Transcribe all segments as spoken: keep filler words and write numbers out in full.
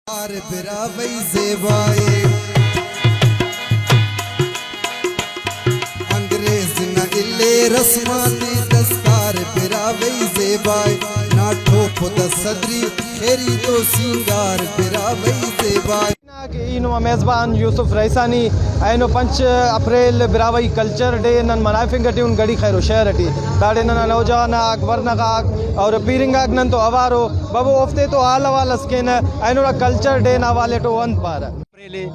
دستار براہوئی زیبائے، انگریز نا الے رسماتے۔ دستار براہوئی زیبائے، نا ٹوپ دا صدری خیری تو سینگار براہوئی زیبائے۔ ای نما میزبان یوسف رئیسانی۔ اینو پنچ اپریل براہوئی کلچر ڈے نن منائفنگ ٹی ان گڑی خیر و شہر ٹی۔ داڑے ننا نوجوان آک، ورنا غاک اور پیرنگ آک نن تو اوارو۔ بابو اوفتے تو حال حوال اس کینہ، اینو نا کلچر ڈے نا حوالے ٹو انت پارہ؟ اپریل ءِ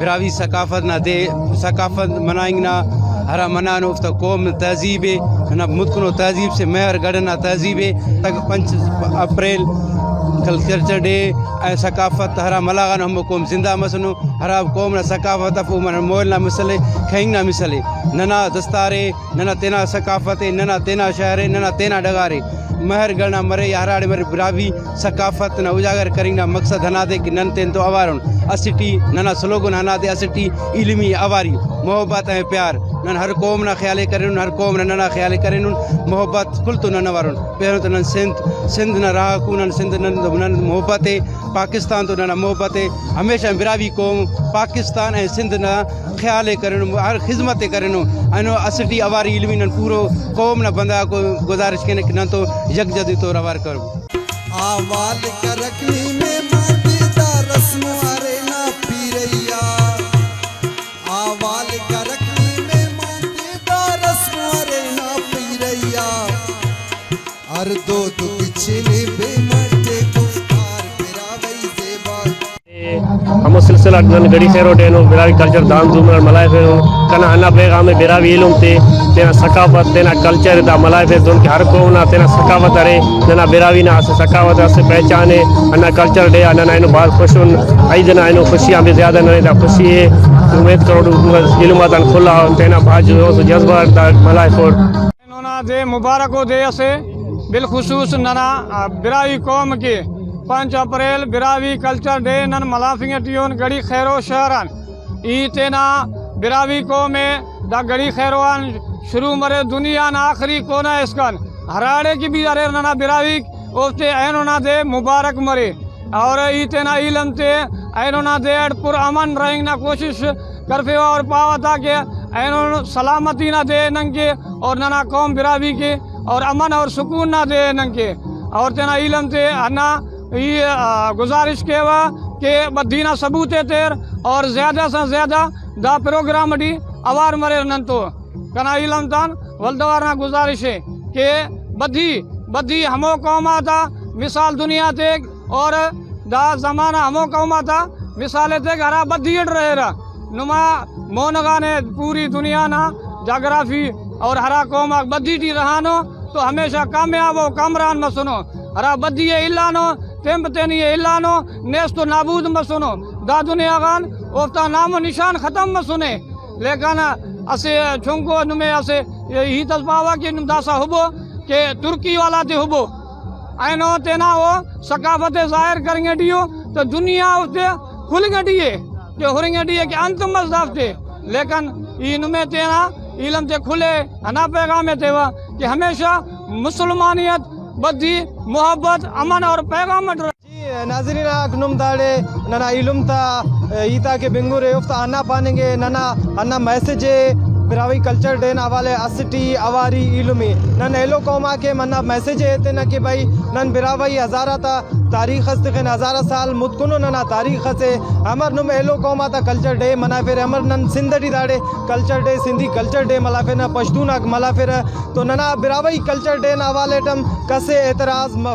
براہوئی ثقافت نا دے، ثقافت منائنگ نا ہرا منانو اوفتا قوم تہذیب ءِ، ننا متکنو تہذیب سے مہر گڑھ نا تہذیب ءِ۔ تک پنچ اپریل کل-، کلچر ڈے ءِ ثقافت ہرا ملاغانو ہمو قوم زندہ مسنو، ہرا قوم نا ثقافت اف او من مول نا مسلے، کھنگ نا مسلے۔ ننا دستار ءِ، ننا تینا ثقافت ءِ، ننا تینا شہر ءِ، ننا تینا ڈغار ءِ۔ مہر گڑھ نا مرے یا ہراڑے مرے، براہوئی ثقافت نا اجاگر کننگ نا مقصد ہندادے کہ نن تینتو اوار ان۔ اسٹ ای ننا سلوگن ہندادے، اسٹ ای ایلمی اواری، محبت اے پیار۔ نن ہر قوم نا خیال ءِ کرینن، ہر قوم نا ننا خیال ءِ کرینن، محبت کل تو نن اوار ان۔ پیرو تو نن سندھ، سندھ نا راہکو، نن سندھ، نن، نن محبت ءِ، پاکستان تو ننا محبت ءِ۔ ہمیشہ براہوئی قوم پاکستان اے سندھ نا خیال ءِ کرینن، ہر خذمت ءِ کرینن۔ اینو اسٹ ای اواری ایلمی نن پورو قوم نا بندغ آکو گزارش کینہ کہ نن تو یکجہتی طور اوار کرو۔ حوال کرک نی مہمان تے دا رسم ارے نا پیریا۔ حوال کرک نی مہمان تے دا رسم ارے نا پیریا۔ ہر دود گچین بے مٹ گفتار براہوئی زیبا۔ ہمو سلسلہ اٹ نن گڑی خیرو ڈے اینو براہوئی کلچر دام دوم اٹ ملائفینو۔ کنا ہندا پیغام ءِ براہوئی ایلم تے تینا ثقافت، تینا کلچر ءِ دا ملائفے دن کہ ہر قوم نا تینا ثقافت ارے۔ ننا براہوئی نا اسہ ثقافت، اسہ پہچان ءِ۔ ہندا کلچر ڈے آ ننا اینو بھاز خوش ان۔ عید نا اینو خوشی آن بھی زیادہ ننے دا خوشی ءِ۔ امید کروٹ ایلم آتان کھلا تینا بھاز جوش و جذبہ اٹ دا ملائفوٹ۔ اینو نا دے مبارک و دے اسے بالخصوص ننا، آ، براہوئی قوم کہ پنچ اپریل براہوئی کلچر ڈے نن ملافنگ ٹی اون گڑی خیرو شہر آن۔ ای تینا براہوئی قوم ءِ دا گڑی خیرو آن شروع مرے، دنیا نا آخری کونہ اسکان ہراڑے کہ بھی اریر ننا براہوئیک، اوفتے اینو نا دے مبارک مرے۔ اور ای تینا ایلم تے اینو نا دے اٹ پر امن رہینگ نا کوشش کرفیوہ اور پاوہ تا کہ اینو سلامتی نا دے ہننگ کے اور ننا قوم براہوئی کے اور امن اور سکون نا دے ہننگ کے۔ اور تینا ایلم تے ہندا ای، آ، گزارش کیوہ کہ بدھی نا ثبوت ایتر اور زیادہ سے زیادہ دا پروگرام ٹی اوار مریر ننتو۔ کنا ایلم تان ولدوار نا گزارش ءِ کہ بدھی، بدھی ہمو قوم آتا مثال دنیا تیک اور دا زمانہ ہمو قوم آتا مثال ایتک ہرا بدھی اٹ رہیرہ۔ نما مون غانے پوری دنیا نا جاگرافی اور ہرا قوم آک بدھی ٹی رہانو تو ہمیشہ کامیاب و کامران مسنو۔ ہرا بدھی ءِ الانو، تین پہ تینی ءِ الانو، نیست و نابود مسنو۔ دا دنیا غان اوفتا نام و نشان ختم مسنے۔ لیکن اسہ چنکو نمے اسہ ہیت اس پاوہ کہ نم داسہ ہبو کہ ترکی والا تے ہبو، اینو تینا او ثقافت ءِ ظاہر کرنگ ٹی او تو دنیا اوفتے کھلنگ ٹی ءِ کہ ہرنگ ٹی ءِ کہ انت مس دافتے۔ لیکن ای نمے تینا ایلم تے کھلے، ہندا پیغام ءِ تیوہ کہ ہمیشہ مسلمانیت، بدھی، محبت، امن اور پیغام اٹ۔ جی ناظرین آک، نم داڑے ننا ایلم تا ہیت آک ءِ بنگرے، اوفتا ہندا پاننگ ءِ، ننا ہندا میسج ءِ براہوئی کلچر ڈے نا حوالے اسٹ ای اواری ایلمی۔ نن ایلو قوم آک ءِ ہندا میسج ءِ ایتنہ کہ بھئی نن براہوئی ہزارہ تا تاریخ اس تخنہ، ہزارہ سال متکنو ننا تاریخ اسے۔ امر نم ایلو قوم آتا کلچر ڈے منائفرہ، امر نن سندھ ٹی داڑے کلچر ڈے، سندھی کلچر ڈے ملافنہ، پشتون آک ملافرہ، تو ننا براہوئی کلچر ڈے نا حوالے ٹی ہم کس ءِ اعتراض مف۔